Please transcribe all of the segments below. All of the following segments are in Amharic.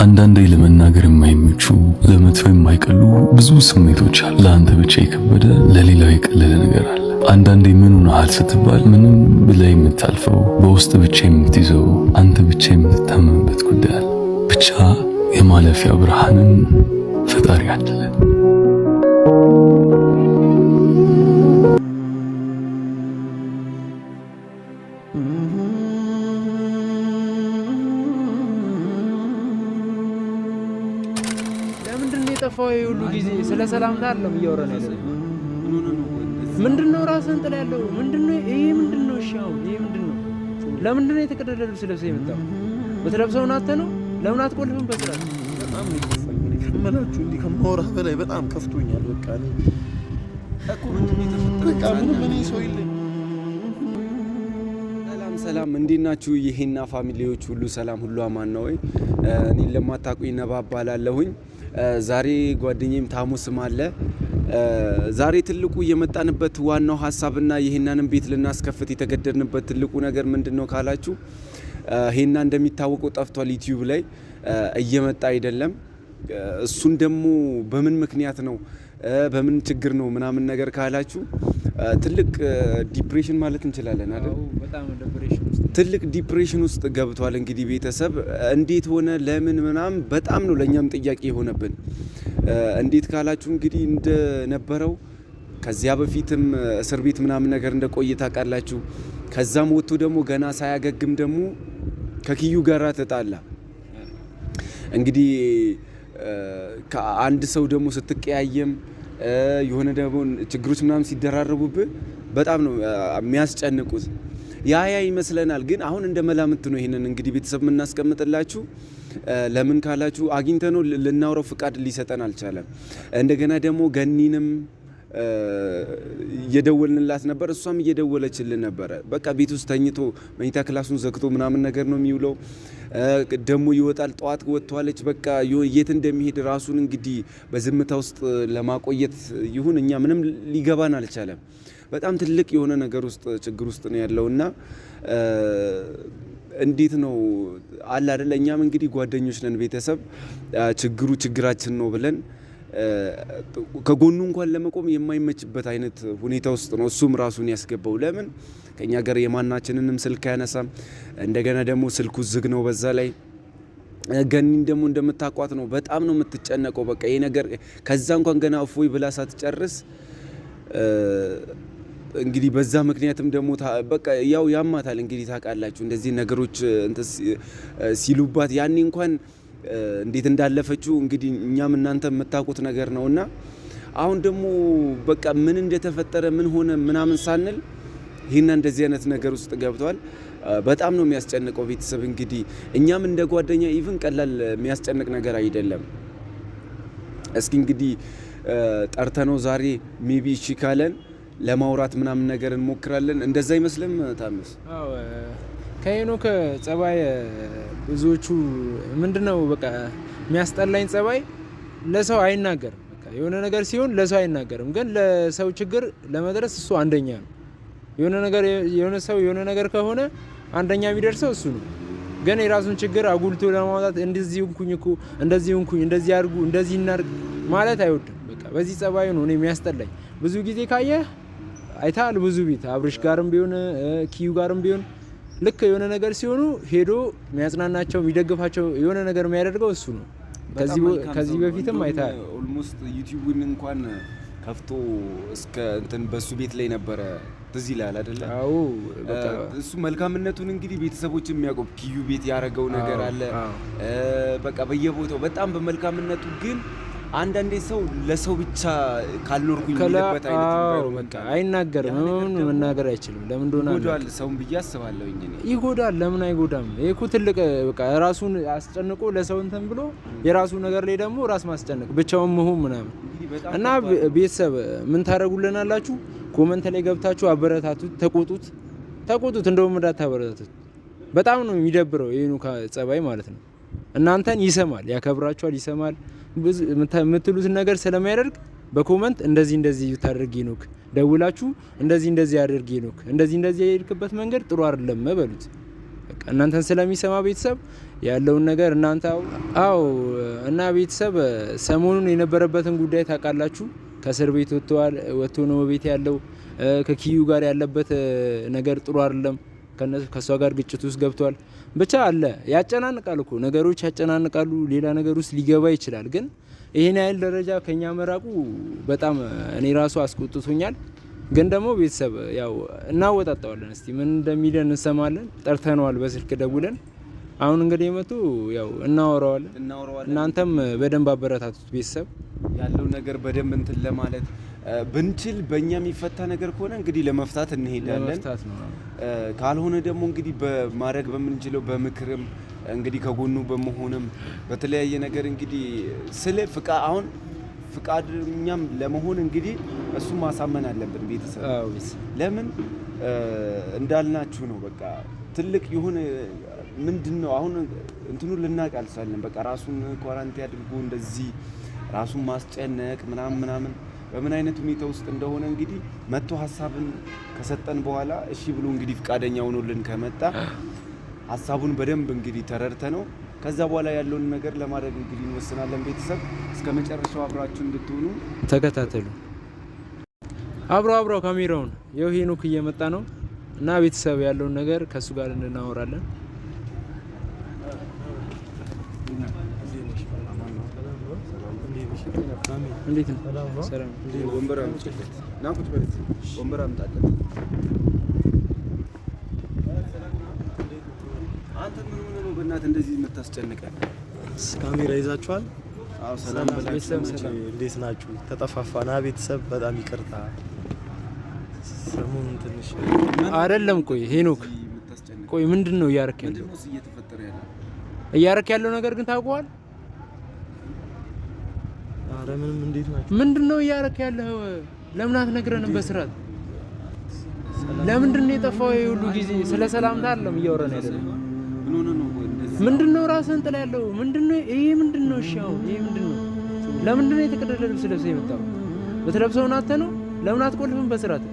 አንዳንዴ ለመናገር የማይመቹ፣ ለመተው የማይቀሉ ብዙ ስሜቶች አሉ። ለአንተ ብቻ የከበደ ለሌላው የቀለለ ነገር አለ። አንዳንዴ ምን ሆነሃል ስትባል ምንም ብለህ የምታልፈው፣ በውስጥ ብቻ የምትይዘው፣ አንተ ብቻ የምትታመምበት ጉዳይ አለ። ብቻ የማለፊያ ብርሃንን ፈጣሪ ያድለን። ለምንድን ነው የጠፋው? ይሄ ሁሉ ጊዜ ስለ ሰላምታ አይደለም እያወራን ያለው። ምንድን ነው ራስህን ጥላ ያለው? ምንድን ነው ይሄ? ምንድን ነው? እሺ አሁን ይሄ ምንድን ነው? ለምንድን ነው የተቀደደ ልብስ ለብሰህ የመጣው? በተለብሰው አተህ ነው? ለምን አትቆልፍም በስርዓት? በጣም ነው የከፋኝ። እኔ ከምላችሁ እንዲህ ከማውራህ በላይ በጣም ከፍቶኛል። በቃ እኔ እኮ ምንድን ነው የተፈጠረው? በቃ ምንም እኔ ሰው የለኝም። ሰላም ሰላም፣ እንዴት ናችሁ? ይሄና family ዎች ሁሉ ሰላም፣ ሁሉ አማን ነው ወይ? እኔን ለማታውቁኝ ነባ እባላለሁኝ። ዛሬ ጓደኛዬም ታሙስም አለ። ዛሬ ትልቁ የመጣንበት ዋናው ሀሳብና ይሄናንም ቤት ልናስከፍት የተገደድንበት ትልቁ ነገር ምንድን ነው ካላችሁ፣ ሄና እንደሚታወቀው ጠፍቷል። ዩቲዩብ ላይ እየመጣ አይደለም። እሱን ደግሞ በምን ምክንያት ነው፣ በምን ችግር ነው ምናምን ነገር ካላችሁ፣ ትልቅ depression ማለት እንችላለን አይደል? በጣም depression ውስጥ ትልቅ depression ውስጥ ገብቷል። እንግዲህ ቤተሰብ እንዴት ሆነ ለምን ምናምን በጣም ነው ለእኛም ጥያቄ የሆነብን። እንዴት ካላችሁ እንግዲህ እንደነበረው ከዚያ በፊትም እስር ቤት ምናምን ነገር እንደቆየ ታውቃላችሁ። ከዛም ወጥቶ ደግሞ ገና ሳያገግም ደግሞ ከኪዩ ጋራ ተጣላ። እንግዲህ ከአንድ ሰው ደግሞ ስትቀያየም፣ የሆነ ደግሞ ችግሮች ምናምን ሲደራረቡብህ በጣም ነው የሚያስጨንቁት። ያ ይመስለናል፣ ግን አሁን እንደ መላምት ነው። ይሄንን እንግዲህ ቤተሰብ የምናስቀምጥላችሁ ለምን ካላችሁ አግኝተነው ልናውረው ፍቃድ ሊሰጠን አልቻለም። እንደገና ደግሞ ገኒንም እየደወልንላት ነበር፣ እሷም እየደወለችልን ነበረ። በቃ ቤት ውስጥ ተኝቶ መኝታ ክላሱን ዘግቶ ምናምን ነገር ነው የሚውለው። ደግሞ ይወጣል። ጠዋት ወጥቷለች። በቃ የት እንደሚሄድ ራሱን እንግዲህ በዝምታ ውስጥ ለማቆየት ይሁን እኛ ምንም ሊገባን አልቻለም። በጣም ትልቅ የሆነ ነገር ውስጥ ችግር ውስጥ ነው ያለው እና እንዴት ነው አለ አይደለ? እኛም እንግዲህ ጓደኞች ነን፣ ቤተሰብ ችግሩ ችግራችን ነው ብለን ከጎኑ እንኳን ለመቆም የማይመችበት አይነት ሁኔታ ውስጥ ነው እሱም ራሱን ያስገባው። ለምን ከኛ ጋር የማናችንንም ስልክ አያነሳም። እንደገና ደግሞ ስልኩ ዝግ ነው። በዛ ላይ ገኒን ደግሞ እንደምታቋት ነው፣ በጣም ነው የምትጨነቀው። በቃ ይሄ ነገር ከዛ እንኳን ገና እፎይ ብላ ሳትጨርስ እንግዲህ በዛ ምክንያትም ደግሞ በቃ ያው ያማታል። እንግዲህ ታውቃላችሁ እንደዚህ ነገሮች እንትን ሲሉባት ያኔ እንኳን እንዴት እንዳለፈችው እንግዲህ እኛም እናንተ የምታውቁት ነገር ነውና አሁን ደግሞ በቃ ምን እንደተፈጠረ ምን ሆነ ምናምን ሳንል ይህና እንደዚህ አይነት ነገር ውስጥ ገብቷል። በጣም ነው የሚያስጨንቀው ቤተሰብ። እንግዲህ እኛም እንደ ጓደኛ even ቀላል የሚያስጨንቅ ነገር አይደለም። እስኪ እንግዲህ ጠርተነው ዛሬ maybe እሺ ካለን ለማውራት ምናምን ነገር እንሞክራለን። እንደዛ አይመስልም ታምስ? አዎ፣ ከሄኖክ ጸባይ ብዙዎቹ ምንድነው በቃ የሚያስጠላኝ ጸባይ ለሰው አይናገርም። በቃ የሆነ ነገር ሲሆን ለሰው አይናገርም፣ ግን ለሰው ችግር ለመድረስ እሱ አንደኛ ነው። የሆነ ነገር የሆነ ሰው የሆነ ነገር ከሆነ አንደኛ የሚደርሰው እሱ ነው። ግን የራሱን ችግር አጉልቶ ለማውጣት እንደዚህ ሆንኩኝ እኮ፣ እንደዚህ ሆንኩኝ፣ እንደዚህ አድርጉ፣ እንደዚህ እናድርግ ማለት አይወድም። በቃ በዚህ ጸባዩ ነው እኔ የሚያስጠላኝ። ብዙ ጊዜ ካየህ አይተሃል፣ ብዙ ቤት አብርሽ ጋርም ቢሆን ኪዩ ጋርም ቢሆን ልክ የሆነ ነገር ሲሆኑ ሄዶ የሚያጽናናቸው፣ የሚደግፋቸው፣ የሆነ ነገር የሚያደርገው እሱ ነው። ከዚህ በፊትም አይተሃል። almost ዩቲዩብን እንኳን ከፍቶ እስከ እንትን በሱ ቤት ላይ ነበረ፣ ትዝ ይላል አይደለ? አዎ፣ በቃ እሱ መልካምነቱን እንግዲህ ቤተሰቦች የሚያውቁ ኪዩ ቤት ያደረገው ነገር አለ። በቃ በየቦታው በጣም በመልካምነቱ፣ ግን አንዳንዴ ሰው ለሰው ብቻ ካልኖርኩኝ የሚልበት አይነት environment በቃ አለ። አይናገርም። ያ ነገር ምንም ደግሞ መናገር አይችልም። ለምን እንደሆነ ይጎዳል አናውቅም። ሰውን ብዬ አስባለሁኝ እኔ። ይጎዳል። ለምን አይጎዳም? ይሄ እኮ ትልቅ በቃ ራሱን አስጨንቆ ለሰው እንትን ብሎ የራሱ ነገር ላይ ደግሞ ራስ ማስጨነቅ፣ ብቻውን መሆን ምናምን እንግዲህ በጣም እና ከባድ ነው። ቤተሰብ ምን ታደርጉልናላችሁ? comment ላይ ገብታችሁ አበረታቱት፣ ተቆጡት፣ ተቆጡት። እንደውም እንዳታበረታቱት፣ በጣም ነው የሚደብረው የሄኖክ ጸባይ ማለት ነው። እናንተን ይሰማል፣ ያከብራችኋል፣ ይሰማል። ብዙ የምትሉትን ነገር ስለሚያደርግ በ comment እንደዚህ እንደዚህ ታደርግ ሄኖክ፣ ደውላችሁ እንደዚህ እንደዚህ አድርግ ሄኖክ፣ እንደዚህ እንደዚህ የሄድክበት መንገድ ጥሩ አይደለም በሉት። በቃ እናንተን ስለሚሰማ ቤተሰብ ያለውን ነገር እናንተ አው እና ቤተሰብ ሰሞኑን የነበረበትን ጉዳይ ታውቃላችሁ። ከእስር ቤት ወጥቷል፣ ወጥቶ ነው ቤት ያለው። ከኪዩ ጋር ያለበት ነገር ጥሩ አይደለም። ከእሷ ጋር ግጭት ውስጥ ገብቷል። ብቻ አለ ያጨናንቃል እኮ ነገሮች ያጨናንቃሉ። ሌላ ነገር ውስጥ ሊገባ ይችላል። ግን ይሄን ያህል ደረጃ ከኛ መራቁ በጣም እኔ ራሱ አስቆጥቶኛል። ግን ደግሞ ቤተሰብ ያው እናወጣጣዋለን። እስቲ ምን እንደሚለን እንሰማለን። ጠርተነዋል በስልክ ደውለን። አሁን እንግዲህ የመጡ ያው እናወራዋለን። እናንተም በደንብ አበረታቱት ቤተሰብ ያለው ነገር በደንብ እንትን ለማለት ብንችል በእኛ የሚፈታ ነገር ከሆነ እንግዲህ ለመፍታት እንሄዳለን። ካልሆነ ደግሞ እንግዲህ በማድረግ በምንችለው በምክርም እንግዲህ ከጎኑ በመሆንም በተለያየ ነገር እንግዲህ ስለ ፍቃ አሁን ፍቃደኛም ለመሆን እንግዲህ እሱ ማሳመን አለብን። ቤተሰብ ለምን እንዳልናችሁ ነው። በቃ ትልቅ የሆነ ምንድን ነው አሁን እንትኑ ልናቅ አልቻለን። በቃ ራሱን ኳራንቲ አድርጎ እንደዚህ ራሱን ማስጨነቅ ምናምን ምናምን በምን አይነት ሁኔታ ውስጥ እንደሆነ እንግዲህ መጥቶ ሀሳብን ከሰጠን በኋላ እሺ ብሎ እንግዲህ ፍቃደኛ ሆኖልን ከመጣ ሀሳቡን በደንብ እንግዲህ ተረድተ ነው ከዛ በኋላ ያለውን ነገር ለማድረግ እንግዲህ እንወስናለን። ቤተሰብ እስከ መጨረሻው አብራችሁ እንድትሆኑ ተከታተሉ። አብሮ አብሮ ካሜራውን ይኸው ሄኖክ እየመጣ ነው እና ቤተሰብ ያለውን ነገር ከእሱ ጋር እንናወራለን። እንዴት ነው? ሰላም። ወንበር አምጪለት ና ቁጭ በል። ወንበር አምጣለት። አንተ ምን ሆነህ ነው በእናትህ እንደዚህ የምታስጨንቀን? ካሜራ ይዛችኋል? አዎ። ሰላም ቤተሰብ ሰላም። እንዴት ናችሁ? ተጠፋፋና ቤተሰብ በጣም ይቅርታ። ሰሞኑን ትንሽ አይደለም። ቆይ ሄኖክ፣ ቆይ ምንድን ነው እያረክ ያለው? እያረክ ያለው ነገር ግን ታውቀዋል? ኧረ ምንም። እንዴት ናችሁ? ምንድን ነው እያረክ ያለው? ለምን አትነግረንም በስርዓት? ለምንድን ነው የጠፋው ይሄ ሁሉ ጊዜ? ስለ ሰላምታ አይደለም እያወራን ያለነው። ምንድን ነው ራስህን ጥላ ያለው? ምንድን ነው ይሄ? ምንድን ነው? እሺ አሁን ይሄ ምንድን ነው? ለምንድን ነው የተቀደደ ልብስ ለብሰህ የመጣው? ብትለብሰውን አተህ ነው? ለምን አትቆልፍም በስርዓት?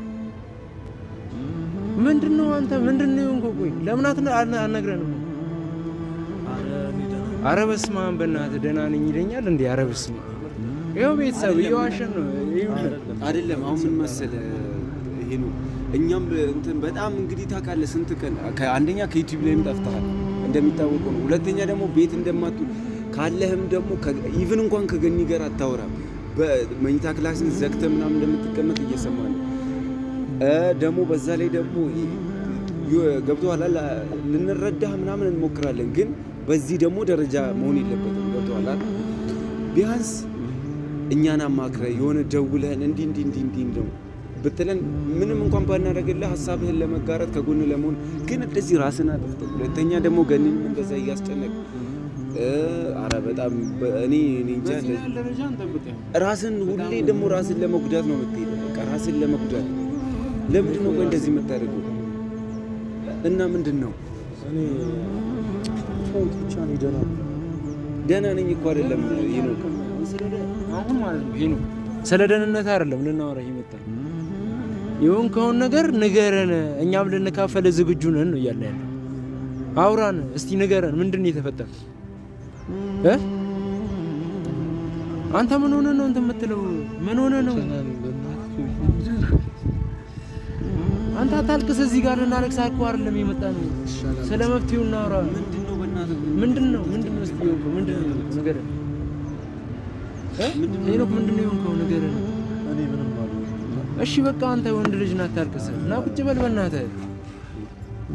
ምንድን ነው አንተ ምንድን ነው የሆንከው? ቆይ ለምን አትነግረንም? ኧረ በስመ አብ በእናትህ ደህና ነኝ ይለኛል እንዴ? ኧረ በስመ አብ ይኸው ቤተሰብ እየዋሸን ነው አይደለም። አሁን ምን መሰለህ ይሄ ነው እኛም እንትን በጣም እንግዲህ ታውቃለህ፣ ስንት ቀን አንደኛ ከዩቲዩብ ላይም ጠፍተሃል እንደሚታወቀው ነው። ሁለተኛ ደግሞ ቤት እንደማትውል ካለህም ደግሞ even እንኳን ከገኒ ጋር አታወራም። በመኝታ class ን ዘግተህ ምናምን እንደምትቀመጥ እየሰማ ነው። ደግሞ በዛ ላይ ደግሞ ገብቶሃል፣ ልንረዳህ ምናምን እንሞክራለን፣ ግን በዚህ ደግሞ ደረጃ መሆን የለበትም። ገብቶሃል? ቢያንስ እኛን አማክረህ የሆነ ደውለህን እንዲህ እንዲህ እንዲህ እንዲህ ነው ብትለን ምንም እንኳን ባናደርግልህ ሀሳብህን ለመጋራት ከጎን ለመሆን ግን እንደዚህ ራስን አጥፍተህ ሁለተኛ ደግሞ ገኒንም እንደዛ እያስጨነቅ አረ በጣም እኔ እንጃ። ራስን ሁሌ ደግሞ ራስን ለመጉዳት ነው የምትሄደው። በቃ ራስን ለመጉዳት ለምንድን ነው እንደዚህ የምታደርገው? እና ምንድን ነው ደህና ነኝ እኮ አይደለም ሄኖክ፣ አሁን ማለት ነው ሄኖክ፣ ስለ ደህንነት አይደለም ልናወራ የመጣነው። የሆንከውን ነገር ንገረን፣ እኛም ልንካፈል ዝግጁ ነን ነው እያለ ያለው። አውራን እስቲ ንገረን፣ ምንድን ነው የተፈጠረው? አንተ ምን ሆነህ ነው እንትን የምትለው? ምን ሆነህ ነው አንተ? አታልቅስ፣ እዚህ ጋር ልናለቅስ እኮ አይደለም የመጣነው። ስለ መፍትሄው እናውራ። ምንድን ነው ምንድን ነው? እስቲ የሆንከው ምንድን ነው ንገረን። ሄኖክ ምንድን ነው የሆንከው ንገረን። እሺ በቃ አንተ ወንድ ልጅ ናት፣ አታልቅስ እና ቁጭ በል በእናትህ።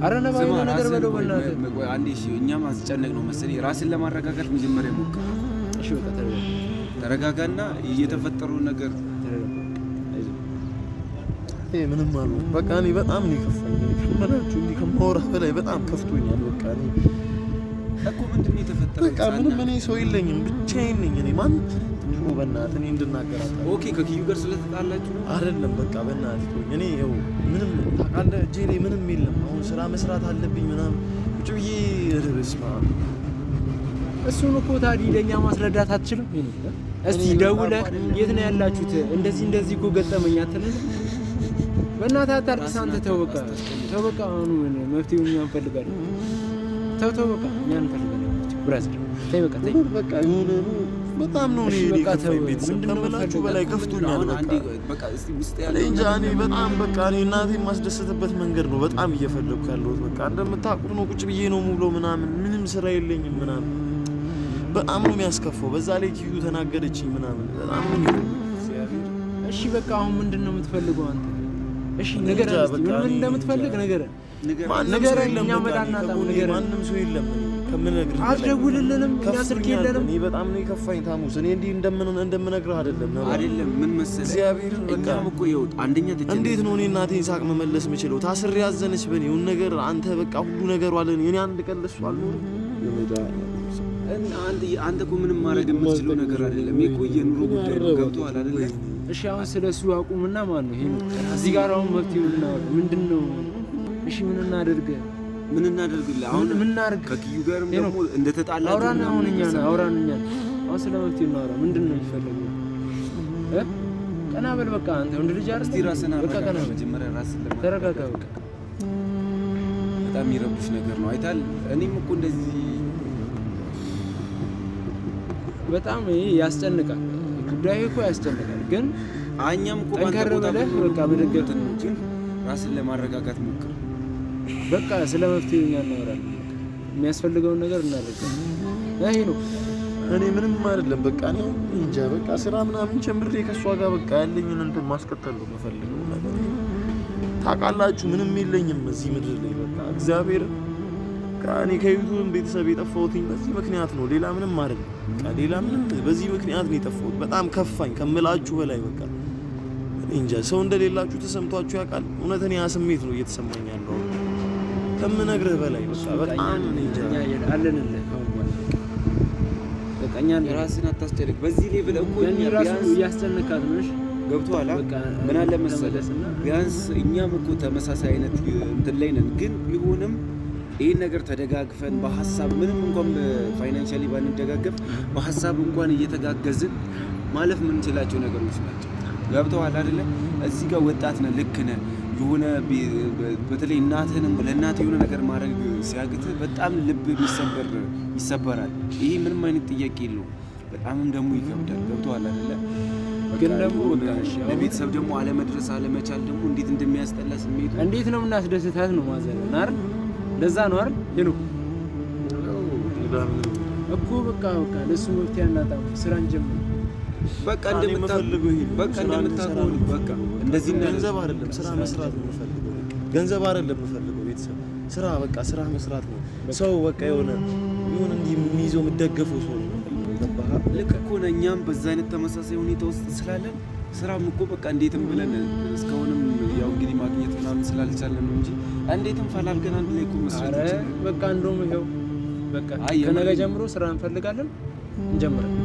አረ ነባ የሆነ ነገር በለው በእናትህ። አንዴ እሺ፣ እኛም አስጨነቅ ነው መሰለኝ። ራስን ለማረጋጋት መጀመሪያ ሞክር። እሺ በቃ ተረጋጋ፣ ተረጋጋና እየተፈጠረውን ነገር ምንም አሉ በቃ እኔ በጣም ነው የከፋኝ። ከምላችሁ እንዲህ ከማወራህ በላይ በጣም ከፍቶኛል። በቃ እኔ እኮ ምንድን ነው የተፈጠረው? በቃ ምንም እኔ ሰው የለኝም፣ ብቻዬን ነኝ። እኔ ማን ተው በእናትህ እኔ እንድናገር okay፣ ከኪዩ ጋር ስለተጣላችሁ ነው አይደለም? በቃ በእናትህ ተወኝ። እኔ ይኸው ምንም ታውቃለህ፣ እጄ ላይ ምንም የለም። አሁን ስራ መስራት አለብኝ ምናምን ቁጭ ብዬ ኧረ በስመ አብ። እሱን እኮ ታዲያ ለእኛ ማስረዳት አትችልም? እስቲ ደውለህ የት ነው ያላችሁት? እንደዚህ እንደዚህ እኮ ገጠመኝ አትልም? በእናትህ አታልቅስ አንተ። ተው በቃ ተው በቃ። አሁን መፍትሄውን እኛ እንፈልጋለን። ተው ተው፣ በቃ እኛ እንፈልጋለን brother፣ ተይ በቃ ተይ በቃ የሆነ በጣም ነው እኔ ከፋኝ። ቤተሰብ ከምላችሁ በላይ ከፍቶኛል። በቃ እንጃ እኔ በጣም በቃ እኔ እናቴን የማስደስትበት መንገድ ነው በጣም እየፈለኩ ያለሁት። በቃ እንደምታውቁት ነው ቁጭ ብዬ ነው የምውለው ምናምን፣ ምንም ስራ የለኝም ምናምን። በጣም ነው የሚያስከፋው። በዛ ላይ ኪዩ ተናገረችኝ ምናምን፣ በጣም ነው የሚከብደው። እሺ በቃ አሁን ምንድን ነው የምትፈልገው አንተ? እሺ ንገረን እስኪ ምን እንደምትፈልግ ንገረን። ንገረን፣ እኛ መዳናታም ንገረን። ማንም ሰው የለም ከምነግርህ አትደውልልንም፣ እኛ ስልክ የለንም። እኔ በጣም ነው የከፋኝ ታሙስ። እኔ እንዲህ እንደምነግርህ አይደለም አይደለም። ምን መሰለህ እግዚአብሔርን በቃ እኛም እኮ ይኸው አንደኛ ተጨነቅን። እንዴት ነው እኔ እናቴን ሳቅ መመለስ የምችለው? ታስሬ ያዘነች በእኔ ይሁን ነገር አንተ በቃ ሁሉ ነገር አለን። እኔ አንድ ቀን ለእሱ አልኖርም። አንተ እኮ ምንም ማድረግ የምትችለው ነገር አይደለም። ይሄ እኮ የኑሮ ጉዳይ ነው። ገብቶሃል አይደለ? እሺ አሁን ስለሱ አቁምና ማን ነው ይሄ እዚህ ጋር አሁን መፍትሄው እናወራ። ምንድን ነው እሺ ምን እናደርግ? ምን እናደርግልህ አሁን? ምን እናደርግ? ከኪዩ ጋርም ደግሞ እንደተጣላችሁ አውራን አሁን እኛ አውራን እኛ አሁን ስለ መፍትሄው እናወራ። ምንድን ነው የሚፈለገው? ቀና በል በቃ አንተ ወንድ ልጅ አይደል? እስቲ ራስህን በቃ ቀና በል መጀመሪያ ራስህን ለማረጋጋት ተረጋጋ። በቃ በጣም የሚረብሽ ነገር ነው። አይታል እኔም እኮ እንደዚህ በጣም ይሄ ያስጨንቃል። ጉዳዩ እኮ ያስጨንቃል። ግን እኛም እኮ ጠንከር ብለህ በቃ መደገፍ ነው። ግን ራስን ለማረጋጋት ሞክር። በቃ ስለ መፍትሄው እኛ እናወራለን። የሚያስፈልገውን ነገር እናደርጋለን። ይሄ ነው። እኔ ምንም አይደለም። በቃ እኔ እንጃ በቃ ስራ ምናምን ጀምሬ ከእሷ ጋር በቃ ያለኝን እንትን ማስቀጠል ነው የምፈልገው። ታውቃላችሁ ምንም የለኝም እዚህ ምድር ላይ በቃ እግዚአብሔር እኔ ከዩቱብ ቤተሰብ የጠፋሁትኝ በዚህ ምክንያት ነው። ሌላ ምንም አይደለም። በቃ ሌላ ምንም በዚህ ምክንያት ነው የጠፋሁት። በጣም ከፋኝ ከምላችሁ በላይ በቃ እንጃ። ሰው እንደሌላችሁ ተሰምቷችሁ ያውቃል? እውነት እኔ ያ ስሜት ነው እየተሰማኝ ያለው ከምነግርህ በላይ በቃ በጣም እንጃ። አለንልህ ካሁን በኋላ በቃ እኛ ራስህን አታስጨንቅ። በዚህ level እኮ እኛ ራሱ እያስጨነቃት ነው። እሺ ገብቶሃል? ምን አለ መሰለህ ቢያንስ እኛም እኮ ተመሳሳይ አይነት እንትን ላይ ነን። ግን ቢሆንም ይህን ነገር ተደጋግፈን በሀሳብ ምንም እንኳን financially ባንደጋገፍ በሀሳብ እንኳን እየተጋገዝን ማለፍ የምንችላቸው ነገሮች ናቸው። ገብተዋል አይደለ? እዚህ ጋር ወጣት ነህ፣ ልክ ነህ። የሆነ በተለይ እናትህንም ለእናትህ የሆነ ነገር ማድረግ ሲያቅትህ በጣም ልብ ይሰበራል። ይሄ ምንም አይነት ጥያቄ የለውም። በጣምም ደግሞ ይከብዳል። ገብተዋል አይደለ? ግን ደግሞ ለቤተሰብ ደግሞ አለመድረስ አለመቻል ደግሞ እንዴት እንደሚያስጠላ ስሜቱ። እንዴት ነው የምናስደስታት ነው ማዘር አይደል? ለዛ ነው አይደል? ይኑ እኮ በቃ በቃ ለሱ መፍትሄ አናጣም። ስራ እንጀምር በቃ እንደምታውቀው በቃ እንደዚህ ገንዘብ አይደለም ስራ መስራት ነው የምፈልገው። ገንዘብ አይደለም የምፈልገው ቤተሰብ ስራ በቃ ስራ መስራት ነው። ሰው በቃ የሆነ የሆነ እንዲህ የሚይዘው የምደገፈው ሰው ነው። ልክ እኮ ነህ። እኛም በዛ አይነት ተመሳሳይ ሁኔታ ውስጥ ስላለን ስራም እኮ በቃ እንዴትም ብለን እስካሁንም ያው እንግዲህ ማግኘት ምናምን ስላልቻለን ነው እንጂ እንዴትም ፈላልገን አንድ ላይ እኮ መስራት እንችላለን። በቃ እንደውም ይኸው በቃ ከነገ ጀምሮ ስራ እንፈልጋለን፣ እንጀምራለን።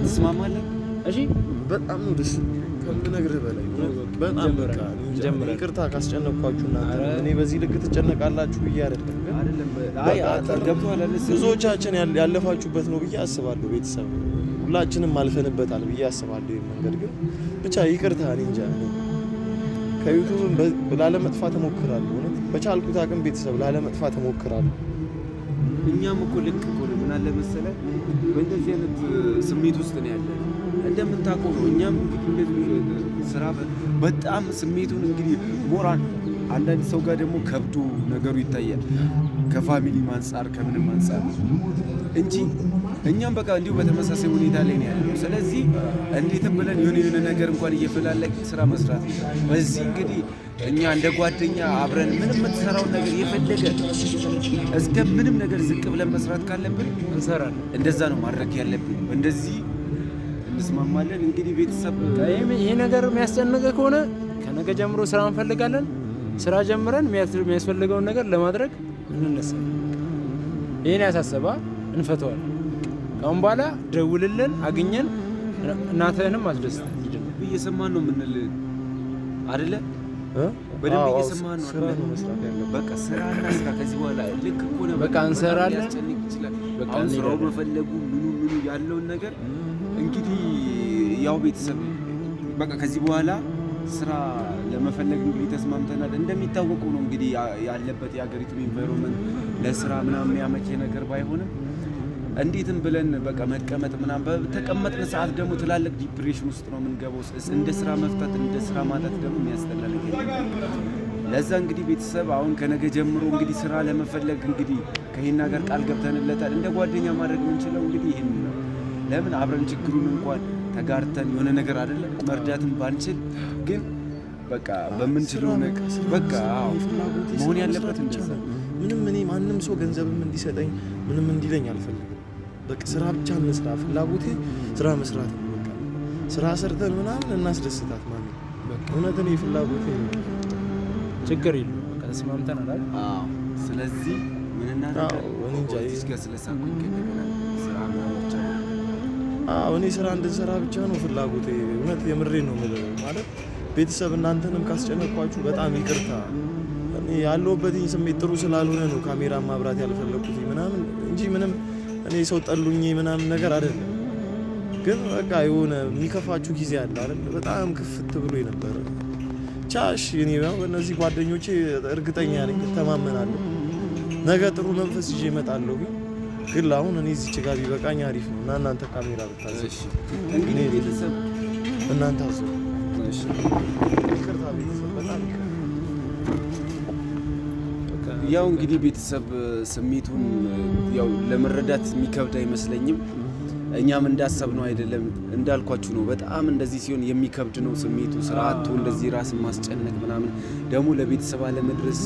ትስማማለህ? እሺ በጣም ነው ደስ ከምነግርህ በላይ በጣም በቃ ይቅርታ ካስጨነቅኳችሁ እናንተ። እኔ በዚህ ልክ ትጨነቃላችሁ ብዬ አይደለም፣ ግን ገብቶሃል አይደል? ብዙዎቻችን ያለፋችሁበት ነው ብዬ አስባለሁ። ቤተሰብ ሁላችንም አልፈንበታል ብዬ አስባለሁ። ይሄን መንገድ ግን ብቻ ይቅርታ። እኔ እንጃ ከዩቱብ ላለመጥፋት እሞክራለሁ። እውነት በቻልኩት አቅም ቤተሰብ ላለመጥፋት እሞክራለሁ። እኛም እኮ ልክ እኮ ነው። ምን አለ መሰለህ በእንደዚህ አይነት ስሜት ውስጥ ነው ያለነው እንደምታውቀው ነው። እኛም እንግዲህ እንደዚህ ስራ በጣም ስሜቱን እንግዲህ ሞራል አንዳንድ ሰው ጋር ደግሞ ከብዶ ነገሩ ይታያል። ከ family አንጻር ከምንም አንጻር እንጂ እኛም በቃ እንዲሁ በተመሳሳይ ሁኔታ ላይ ነው ያለው። ስለዚህ እንዴትም ብለን የሆነ የሆነ ነገር እንኳን እየፈላለግን ስራ መስራት ነው። በዚህ እንግዲህ እኛ እንደ ጓደኛ አብረን ምንም የምትሰራውን ነገር የፈለገ እስከ ምንም ነገር ዝቅ ብለን መስራት ካለብን እንሰራለን። እንደዛ ነው ማድረግ ያለብን። እንደዚህ እንስማማለን። እንግዲህ ቤተሰብ ይሄ ነገር የሚያስጨንቅ ከሆነ ከነገ ጀምሮ ስራ እንፈልጋለን። ስራ ጀምረን የሚያስፈልገውን ነገር ለማድረግ እንነሳለን። ይሄን ያሳሰባ እንፈተዋለን። ከአሁን በኋላ ደውልልን፣ አግኘን፣ እናትህንም አስደስተን እየሰማን ነው የምንል አይደለ? በደንብ እየሰማን ነው። ስራ ነው መስራት ያለብን። በቃ ስራና ስራ ከዚህ በኋላ ልክ እኮ ነው። በቃ እንሰራለን። ሊያስጨንቅ ይችላል። አሁን ስራው መፈለጉ ምኑ ምኑ ያለውን ነገር እንግዲህ ያው ቤተሰብ በቃ ከዚህ በኋላ ስራ ለመፈለግ እንግዲህ ተስማምተናል። እንደሚታወቀው ነው እንግዲህ ያለበት የሀገሪቱ environment ለስራ ምናምን የሚያመች ነገር ባይሆንም እንዴትም ብለን በቃ መቀመጥ ምናምን በተቀመጥን ሰዓት ደግሞ ትላልቅ depression ውስጥ ነው የምንገባው። እንደ ስራ መፍታት እንደ ስራ ማጣት ደግሞ የሚያስጠላ ነገር። ለዛ እንግዲህ ቤተሰብ አሁን ከነገ ጀምሮ እንግዲህ ስራ ለመፈለግ እንግዲህ ከሄና ጋር ቃል ገብተንለታል። እንደ ጓደኛ ማድረግ የምንችለው እንግዲህ ይህን ነው። ለምን አብረን ችግሩን እንኳን ተጋርተን የሆነ ነገር አይደለም መርዳትም ባንችል ግን በቃ በምንችለው ነገር በቃ መሆን ያለበት እንደዛ። ምንም እኔ ማንም ሰው ገንዘብም እንዲሰጠኝ ምንም እንዲለኝ አልፈልግም። በቃ ስራ ብቻ እንስራ፣ ፍላጎቴ ስራ መስራት ነው። በቃ ስራ ሰርተን ምናምን እናስደስታት ማለት በቃ እውነት እኔ ፍላጎቴ ችግር የለውም። በቃ ተስማምተናል አይደል? አዎ። ስለዚህ ምን እናደርጋለን? አዎ እኔ ስራ እንድንሰራ ብቻ ነው ፍላጎቴ። እውነት የምሬ ነው የምልህ። ማለት ቤተሰብ እናንተንም ካስጨነቅኳችሁ በጣም ይቅርታ። እኔ ያለሁበት ስሜት ጥሩ ስላልሆነ ነው ካሜራ ማብራት ያልፈለኩት ምናምን እንጂ ምንም እኔ ሰው ጠሉኝ ምናምን ነገር አይደለም። ግን በቃ የሆነ የሚከፋችሁ ጊዜ አለ አይደል? በጣም ክፍት ብሎ የነበረ ቻሽ እኔ እነዚህ ጓደኞቼ እርግጠኛ ነኝ እተማመናለሁ። ነገ ጥሩ መንፈስ ይዤ እመጣለሁ። ግን ለአሁን እኔ እዚች ጋር ቢበቃኝ አሪፍ ነው እና እናንተ ካሜራ ብታዘ እንግዲህ ቤተሰብ እናንተ አዙ። ይቅርታ ቤተሰብ በጣም ይቅርታ። ያው እንግዲህ ቤተሰብ ስሜቱን ያው ለመረዳት የሚከብድ አይመስለኝም። እኛም እንዳሰብነው አይደለም፣ እንዳልኳችሁ ነው። በጣም እንደዚህ ሲሆን የሚከብድ ነው ስሜቱ። ስርዓቱ እንደዚህ ራስን ማስጨነቅ ምናምን ደግሞ ለቤተሰብ አለመድረስ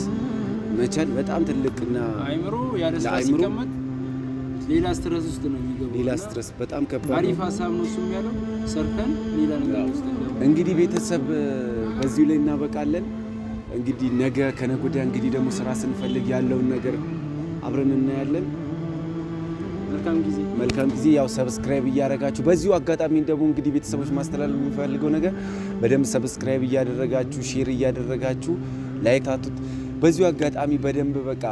መቻል በጣም ትልቅና አይምሮ ያለ ስራ ሲቀመጥ ሌላ stress ውስጥ ነው የሚገባው። ሌላ stress በጣም ከባድ ነው። አሪፍ ሀሳብ ነው እሱም ያለው ሰርተን ሌላ ነገር ውስጥ እንግዲህ ቤተሰብ በዚሁ ላይ እናበቃለን። እንግዲህ ነገ ከነገ ወዲያ እንግዲህ ደግሞ ስራ ስንፈልግ ያለውን ነገር አብረን እናያለን። መልካም ጊዜ መልካም ጊዜ። ያው subscribe እያደረጋችሁ በዚሁ አጋጣሚ ደግሞ እንግዲህ ቤተሰቦች ማስተላለፍ የሚፈልገው ነገር በደንብ subscribe እያደረጋችሁ share እያደረጋችሁ like አቱት። በዚሁ አጋጣሚ በደንብ በቃ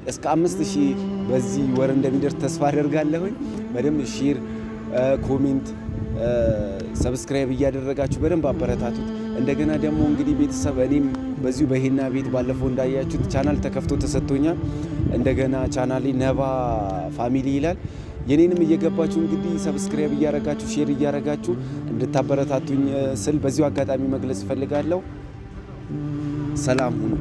እስከ 5000 በዚህ ወር እንደሚደርስ ተስፋ አደርጋለሁኝ። በደንብ share፣ comment፣ subscribe እያደረጋችሁ በደንብ አበረታቱት። እንደገና ደግሞ እንግዲህ ቤተሰብ እኔም በዚሁ በሄና ቤት ባለፈው እንዳያችሁት ቻናል ተከፍቶ ተሰጥቶኛል። እንደገና ቻናሌ ነባ ፋሚሊ ይላል። የኔንም እየገባችሁ እንግዲህ subscribe እያረጋችሁ share እያረጋችሁ እንድታበረታቱኝ ስል በዚሁ አጋጣሚ መግለጽ እፈልጋለሁ። ሰላም ሁኑ።